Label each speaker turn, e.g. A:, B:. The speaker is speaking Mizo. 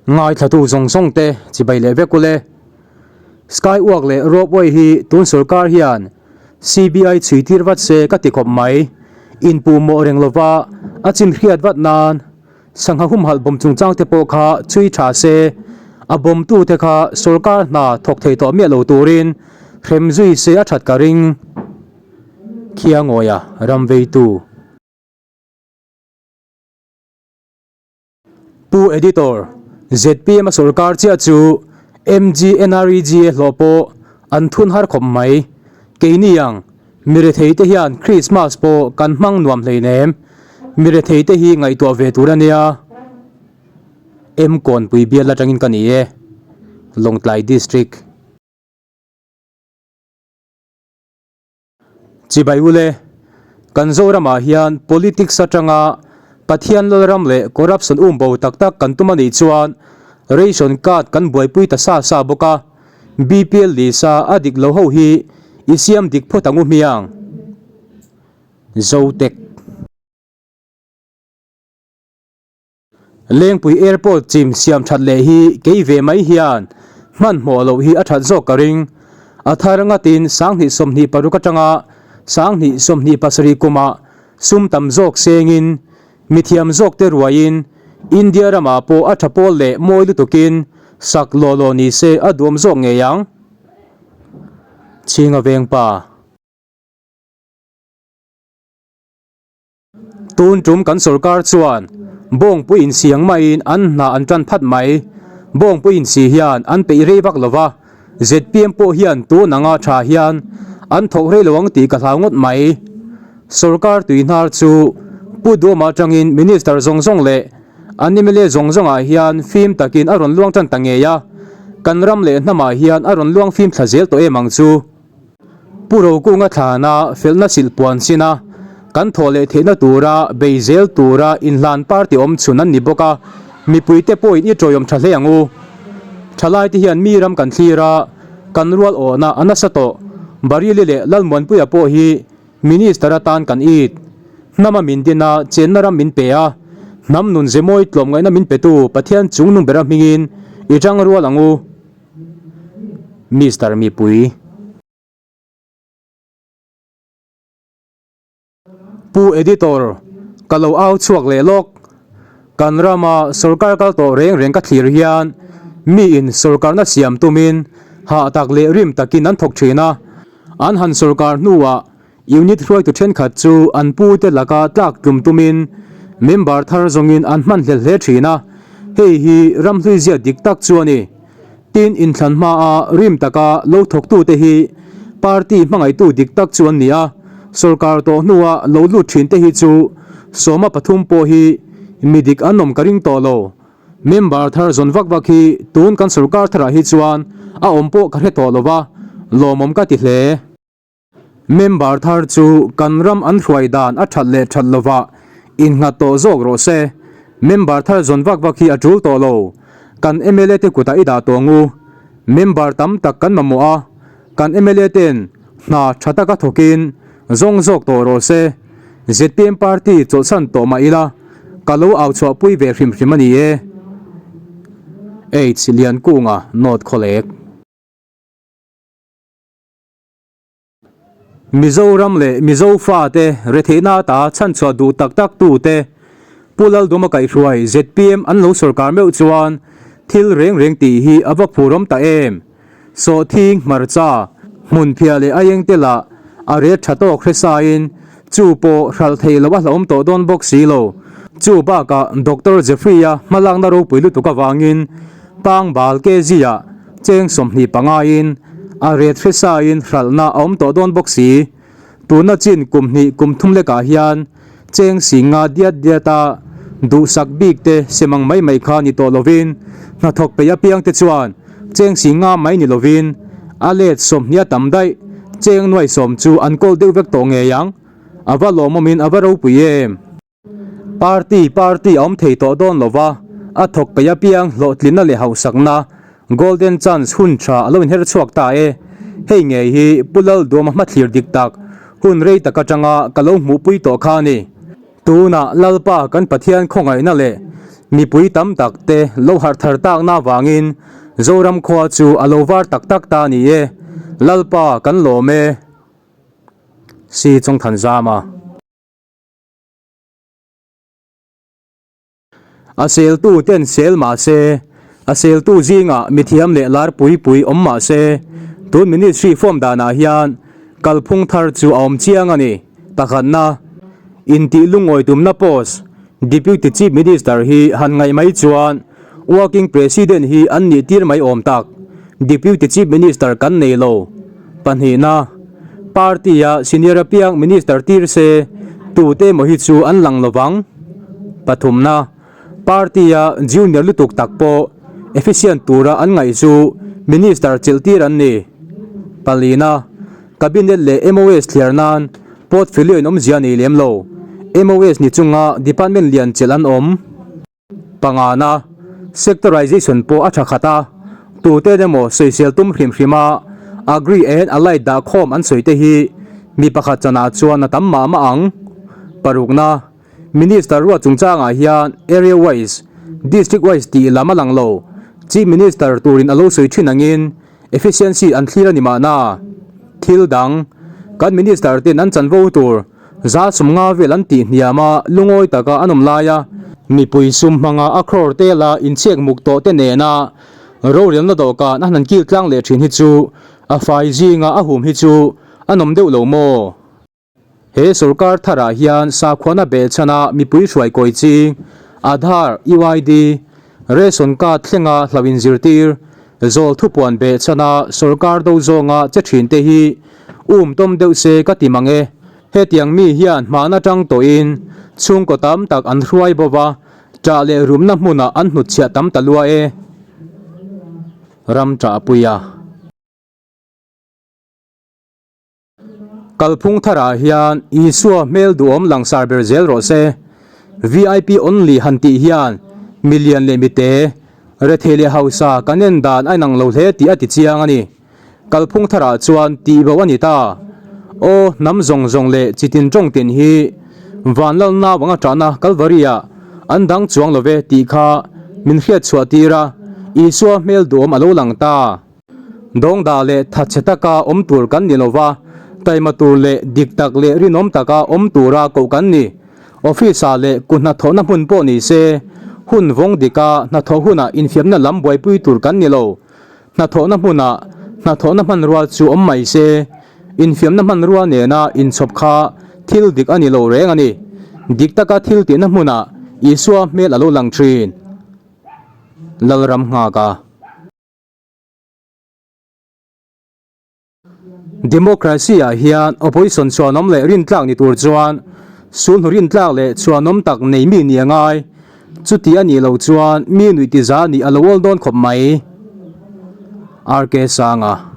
A: Ngaithlatu zawng zawng te chibai leh vek ule. Skywalk leh ropeway hi tun sorkar hian CBI chhui tir vat se ka ti khawp mai. Inpuh mawh reng lova a chin hriat vat nan sangha humhalh bawm chungchang te pawh kha chhui tha se, a bawmtu te kha sorkar hna thawk thei tawh miah lo turin hrem zui se a that ka ring. Khiangawia ramveitu. Pu Editor, zpm a sorkar chiah chu MGNREGA hlawh pawh an thun har khawp mai. Keini ang, mirethei te hian Christmas pawh kan hmang nuam hleinem. Mirethei te hi ngaihtuah ve tur a nia. M Kawnpui bial atangin ka ni e. Lawngtlai District. Chibai ule, kan Zoramah hian politics atanga Pathian lalram leh corruption um bo tak tak kan tum a nih chuan ration card kan buaipui ta sa sa bawk a, BPL lisa a dik lo ho hi i siam dik phawt ang u hmiang. Zotek. Lengpui Airport chim siam that leh hi kei ve mai hian hmanhmawh loh hi a that zawk ka ring. A thar ngatin 2026 atanga 2027 kumah sum tam zawk sengin mithiam zawkte ruaiin India ramah pawh a tha pawl leh mawi lutukin sak law law ni se a duam zawk ngei ang. Chhinga Vengpa. Tun tum kan sorkar chuan bawngpui insiang maiin an hna an tan phat mai. Bawngpui insi hian an peih rei vak lo va, zpm pawh hian tun anga tha hian an thawk rei lo ang tih ka hlau ngawt mai. Sorkar tui hnar chu Pu Duhawma atangin Minister zawng zawng leh an mla zawng zawngah hian fim takin a rawn luang tan ta ngei a, kan ram leh hnamah hian a rawn luang fim thla zel tawh em ang chu. Pu Rokunga thlana felna silh puan chin a, kan thawh leh theihna tura bei zel tura inhlan party awm chhun an ni bawk a, mipuite pawhin i tawiawm tha hle ang u. Thalaite hian mi ram kan thlir a, kan rual awhna a nasa tawh. Barili leh Lalmuanpuia pawh hi Minister atan kan it. Hnama min din a, chenna ram min pe a, hnam nun ze mawi tlawmngaihna min petu Pathian chungnung bera hmingin i tang rual ang u. Mister Mipui. Pu Editor, ka lo au chhuak leh lawk. Kan rama sorkar kal tawh reng reng ka thlir hian miin sorkarna siam tumin hah tak leh rim takin an thawk thin a. An han sorkar hnuah unit hruaitu thenkhat chu an pute laka tlak tlum tumin member thar zawngin an hman hlel hle thin a, hei hi ramhlui zia dik tak chu a ni. Tin, inthlan hmaa rim taka lo thawktute hi party hmangaihtu dik tak chu an ni a, sorkar tawh hnua lo lut thinte hi chu 13 pawh hi mi dik an awm ka ring tawh lo. Member thar zawn vak vak hi tun kan sorkar tharah hi chuan a awm pawh ka hre tawh lo va, lawmawm ka ti hle. Member thar chu kan ram an hruai dan a that leh that lovah innghat tawh zawk rawh se. Member thar zawn vak vak hi a tul tawh lo. Kan mla te kutah i dah tawh ang u. Member tam tak kan mamawh a, kan mla ten hna tha taka thawkin zawng zawk tawh rawh se. Zpm party chawlhsan tawh mah ila ka lo au chhuahpui ve hrim hrim a ni e. H Liankunga, North Khawlek. Mizoram leh Mizo fate retheihna ata chhanchhuah duh tak tak tute Pu Lalduma kaihhruai zpm an lo sorkar meuh chuan thil reng reng tih hi a va phurawm ta em? Sawhthing, hmarcha, hmunphiah leh aieng te lah a ret tha tawk hre sain chu pawh hralh theih loh a hlauhawm tawh dawn bawk si lo. Chu bakah Doctor Jeffrey-a hmalakna ropui lutuk avangin Pangbal kg-ah Cheng 25 in a ret hresa in hralhna a awm tawh dawn bawk si. Tuna chin kum hnih kum thum lekah hian cheng singa diat diat a duhsak bik te semang mai mai kha ni tawh lovin hnathawk peih apiang te chuan cheng singa mai ni lovin a let 20 a tam daih cheng nuai sawm chu an kawl deuh vek tawh ngei ang. A va lawmawmin a va ropui em! Party party a awm thei tawh dawn lo va, a thawk peih apiang hlawhtlinna leh hauhsakna, golden chance hun tha a lo inher chhuak ta e. Hei ngei hi Pu Lalduama hmathlir dik tak, hun rei tak atanga ka lo hmuhpui tawh kha a ni. Tunah Lalpa kan Pathian khawngaihna leh Mipui tam tak te lo harh thar takna avangin Zoram khua chu a lo var tak tak ta a ni e. Lalpa kan lawm e. Si Chawngthanzama. A seltu ten sel mah se, a seltu zingah mithiam leh lar pui pui awm mah se, tun ministry form danah hian kalphung thar chu a awm chiang a ni. Pakhatna, intih lungawi tumna post Deputy Chief Minister hi han ngaih mai chuan Working President hi an nih tir mai awm tak, Deputy Chief Minister kan nei lo. Pahnihna, Party-a senior apiang Minister tir se, tute emaw hi chu an lang lovang. Pathumna, Party-a junior lutuk tak pawh efficient tura an ngaih chu Minister chilh tir an ni. Palina, Cabinet leh MOS thliar nan portfolio in awmzia nei lem lo. MOS ni chunga department lian chelh an awm. Pangana, Sectorization pawh a tha khat a, tute emaw sawisel tum hrim hrim a, Agri and Allied dah khawm an sawi te hi mi pakhat chanah chuan a tam mah mah ang. Parukna, Minister ruat chungchangah hian Area wise, District wise tih lam a lang lo. Chief Minister turin a lo sawi thin angin Efficiency an thlir a ni mahna. Thil dang, kan Minister ten an chanvo tur za 50 vel an tih hniam a lungawi taka an awm lai a, mipui sum hmanga a crore tela inchhiak muk tawh te nena rorelna dawhkan a han kil tlang leh thin hi chu a fai zinga a hum hi chu a nawm deuh lo maw? He sorkar tharah hian sakhuana behchhana mipui hruai kawi ching, Aadhaar, UID, Ration Card thlenga hlauh inzirtir, zawl thupuan behchhana sorkar do zawnga che thin te hi um tawm deuh se ka ti mang e. Hetiang mi hian hmahna tang tawhin chhungkaw tam tak an hruai bo va, ṭah leh rumna hmunah an hnutchhiah tam ta lua e. Ram ṭahpuia. Kalphung tharah hian Isua hmel duhawm langsar ber zel rawh se. VIP only han tih hian milian leh mite, rethei leh hausa kan en dan a inang lo hle tih a ti chiang a ni. Kalphung tharah chuan tihbo a ni ta. Aw, hnam zawng zawng leh chitin tawng tin hi Vanlalna vanga tahna Kalvari-ah an dang chuang lo ve tih kha min hriatchhuah tir a, Isua hmel duhawm a lo lang ta. Dawngdah leh thatchhe taka awm tur kan ni lova, taima tur leh dik tak leh rinawm taka awm tura koh kan ni. Office-ah leh ku hnathawhna hmun pawh ni se, hun vawng dika hnathawh hunah infiamna lam buaipui tur kan ni lo. Hnathawhna hmunah hnathawhna hmanrua chu awm mai se, infiamna hmanrua nena inchhawp kha thil dik a ni lo reng a ni. Dik taka thil tihna hmunah Isua hmel a lo lang thin. Lalram nghak a. Democracy ah hian opposition chhuanawm leh rintlak ni tur chuan sulhnu rintlak leh chhuanawm tak nei mi ni a ngai. Chuti a nih loh chuan mi nuih tiza nih a lo awl dawn khawp mai. RK Sanga.